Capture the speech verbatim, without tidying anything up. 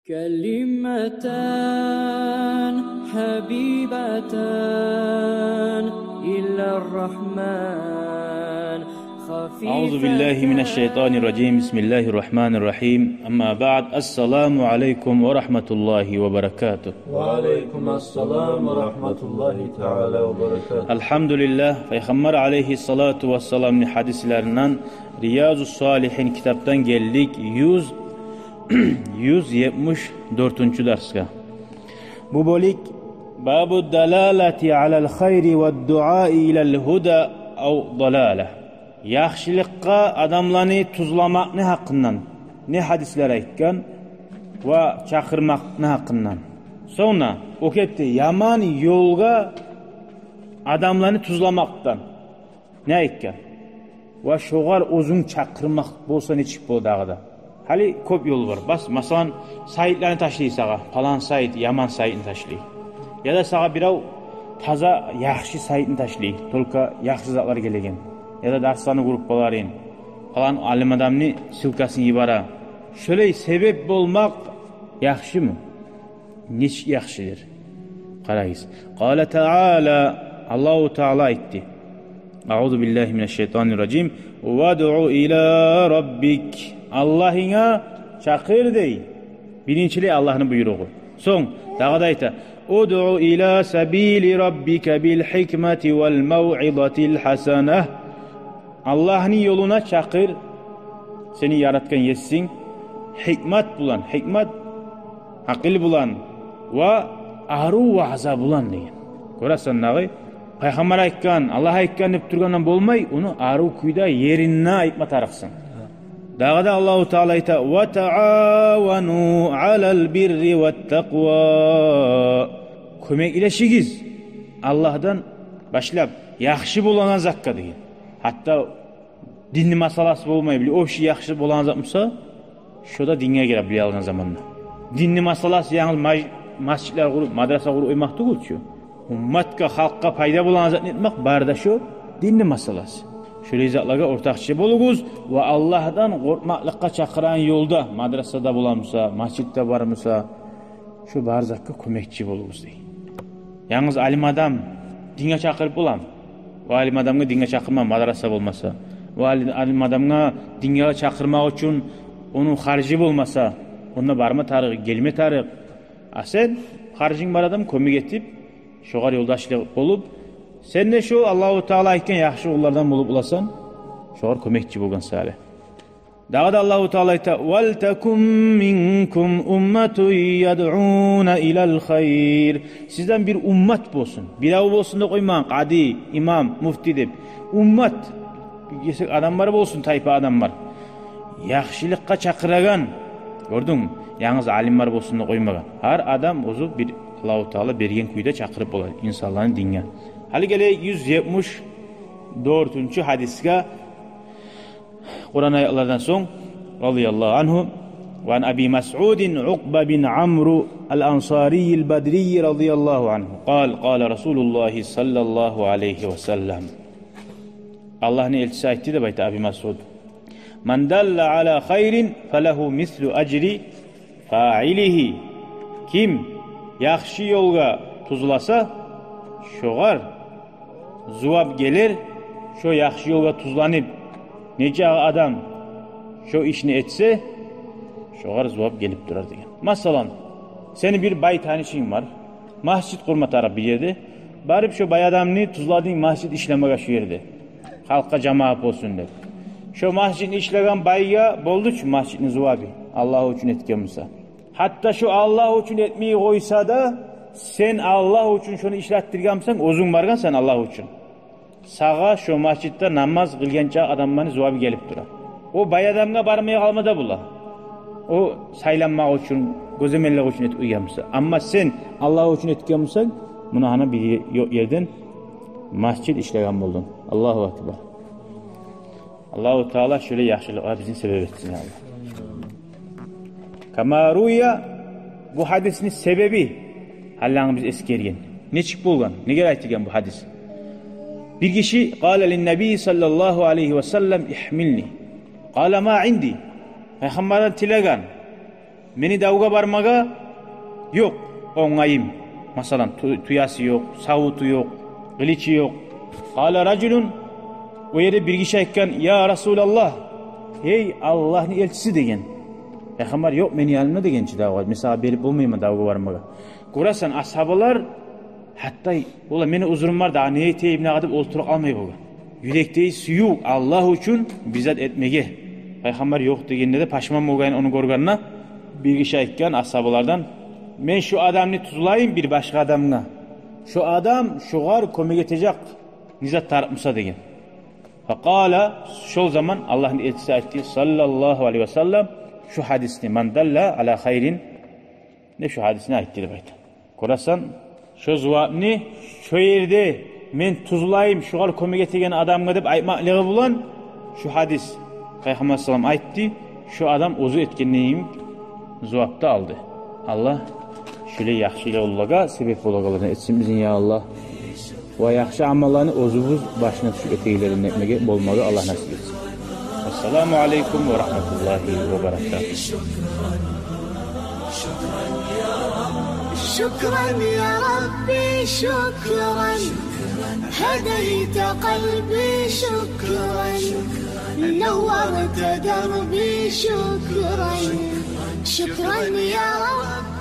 كلمتان حبيبتان إلى الرحمن أعوذ بالله من الشيطان الرجيم. بسم الله الرحمن الرحيم. أما بعد. السلام عليكم ورحمة الله وبركاته. وعليكم السلام ورحمة الله تعالى وبركاته. Алгьамдулиллагь, Пайхаммар алайгьиссалату вассаламны гьадислеринден Риязу Салигьин китапдан гелдик, юз, юз етмиш дёртюнчю дарсгъа. Бу бёлюк: باب الدلالة على الخير والدعاء إلى الهدى أو الضلالة. Яхшылыкъгъа адамланы тюзлемекни гьакъындан не гьадислер айтгъан ва чакъырмакъны гьакъындан. Сонг да о кепде яман ёлгъа адамланы тюзлемекден не айтгъан? Ва шогъар оьзюнг чакъырмакъ болса, нечик бола дагъы да? Гьали кёп ёл бар. Бас, масала, сайтланы ташлай сагъа, палан сайт, яман сайтны ташлай. Яда сагъа бирев таза яхшы сайтны ташлай, только яхшы затлар гелеген. Яда дарсланы группаларын, палан алим адамны ссылкасын йибере. Шолай себеп болмакъ яхшымы? Нечик яхшыдыр? Къарагъыз. قال تعالى, Аллагьу Таала айтды. أعوذ بالله من الشيطان الرجيم. وادع إلى ربك. Аллагьынга чакъыр дей. Биринчилей Аллагьны буйругъу. Сонг дагъы да айта: ادع إلى سبيل ربك بالحكمة والموعظة الحسنة. Аллагьны ёлуна чакъыр сени яратгъан Есинг гьикмат булан, гьикмат, акъыл булан ва арив ваъза булан деген. Гёресен дагъы, Пайхаммар айтгъан, Аллагь айтгъан деп тургъандан болмай, ону арив кюйде, еринде айтма тарыкъсан. Дагъы да Аллагьу Таала айта: وتعاونوا على البر والتقوى. Кёмеклешигиз Аллагьдан башлап яхшы болагъан затгъа деген. Гьатта динни масъаласы болмай, бир общий яхшы болагъан зат буса, шо да динге гире, биле алгъан заманда. Динни масъаласы янгыз маж-, масжитлер къуруп, мадраса къуруп къоймакъ тюгюл чю. Умматгъа, халкъгъа пайда болагъан зат не этмек, бары да шо динни масъаласы. Шолай затлагъа ортакъчы болугъуз ва Аллагьдан къоркъмакълыкъгъа чакъырагъан ёлда, мадрасада бола буса, масжитде бар буса, шо бар затгъа кёмекчи болугъуз дей. Янгыз алим адам динге чакъырып боламы? О алим адамгъа динге чакъырма мадраса болмаса, о али-, алим адамгъа динге чакъырмакъ учун ону харжы болмаса, онда барма тарыкъ, гелме тарыкъ. А сен харжынг бар адам кёмек этип, шогъар ёлдашлыкъ болуп, сен де шо Аллагьу Таала айтгъан яхшы къуллардан болуп боласан, шогъар кёмекчи болгъан саялы. Дагъы да Аллагьу Таала айта: ولتكن منكم أمة يدعون إلى الخير. Сизден бир уммат болсун. Бирев болсун деп къоймагъан, къади, имам, муфти деп. Уммат. Бир гесек адамлар болсун, тайпа адамлар. Яхшылыкъгъа чакъырагъан. Гёрдюнгмю? Янгыз алимлер болсун деп къоймагъан. Гьар адам оьзю бир Аллагьу Таала берген кюйде чакъырып бола инсанланы динге. Гьали гелейик юз етмиш дёртюнчю гьадисге. Къуран аятлардан сонг, رضي الله عنه، وعن أبي مسعود عقبة بن عمرو الأنصاري البدري رضي الله عنه قال: قال رسول الله صلى الله عليه وسلم. Аллагьны элчиси айтды деп айта Аби Масъуд: من دل على خير فله مثل أجر فاعله. Ким яхшы ёлгъа тюзлесе, шогъар зувап гелер, шо яхшы ёлгъа тюзленип, нечакъы адам шо ишни этсе, шогъар зувап гелип турар деген. Масала, сени бир бай танышынг бар, масжит къурма тарыкъ бир ерде, барып шо бай адамны тюзлединг масжит ишлемеге шо ерде, халкъгъа жамаат болсун деп. Шо масжитни ишлеген байгъа болду чу масжитни зувабы, Аллагь учун этген буса. Гьатта шо Аллагь учун этмей къойса да, сен Аллагь учун шону ишлетдирген бусанг, оьзюнг баргъансан Аллагь учун, сагъа шо масжитде намаз къылгъанча адамланы зувабы гелип тура. О бай адамгъа бармай къалма да бола, о сайланмакъ учун, гёземеллик учун этип къойгъан буса. Амма сен Аллагь учун этген бусанг, муна гьана бир ё-, ерден масжит ишлеген болдунг. Аллагьу акбар. Аллагьу Таала шолай яхшылыкъгъа бизин себеп этсин, я Аллагь. كما روي, бу гьадисни себеби, гьаллангы биз эсгерген. Нечик болгъан? Неге айтылгъан бу гьадис? Бир гиши قال للنبي صلى الله عليه وسلم: احملني. قال: ما عندي. Пайхаммардан тилеген. Мени давгъа бармагъа ёкъ онгайым. Масала, ту-, тюеси ёкъ, савуту ёкъ, къылычы ёкъ. Къала ражулун, о ерде бир гиши айтгъан: «Я Расулаллагь, гьей Аллагьны элчиси», — деген. Пайхаммар: «Ёкъ мени янымда», — деген чи давгъа. «Мен сагъа берип болмайман давгъа бармагъа». Гёресен, асгьабалар гьатта: «Ола, мени узурум бар дагъы, не этейим дагъы», — деп олтуруп къалмай болгъан. Юрекдеги сююв Аллагь учун бир зат этмеге. Пайхаммар ёкъ дегенде де пашман болгъан ону гёргенде. Бир гиши айтгъан асгьабалардан: «Мен шу адамны тюзлейим бир башгъа адамгъа. Шу адам шугъар кёмек этежек, не зат тарыкъ буса», — деген. Факъала, шол заман Аллагьны элчиси айтды, саллаллагьу алайгьи ва саллам, шу гьадисни: «Ман далла ала хайрин», — деп шу гьадисни айтды деп айта. Гёресен, шо зувапны шо ерде «мен тюзлейим шугъар кёмек этеген адамгъа» деп айтмакълыгъы булан, шу гьадис, Пайхаммар салам айтды, шу адам оьзю этгендейин зувапны алды. Аллагь шулай яхшы къуллагъа себеп болагъанлардан этсин бизин, я Аллагь. Ва яхшы амалланы оьзюбюз башына тюшюп этегенлерден этмеге, болмагъа Аллагь насип этсин. Ассаламу алейкум ва рагьматуллагьи ва баракатугь. شكرا يا ربي، شكرا. هديت قلبي، شكرا. نورت دربي، شكرا. شكرا يا رب.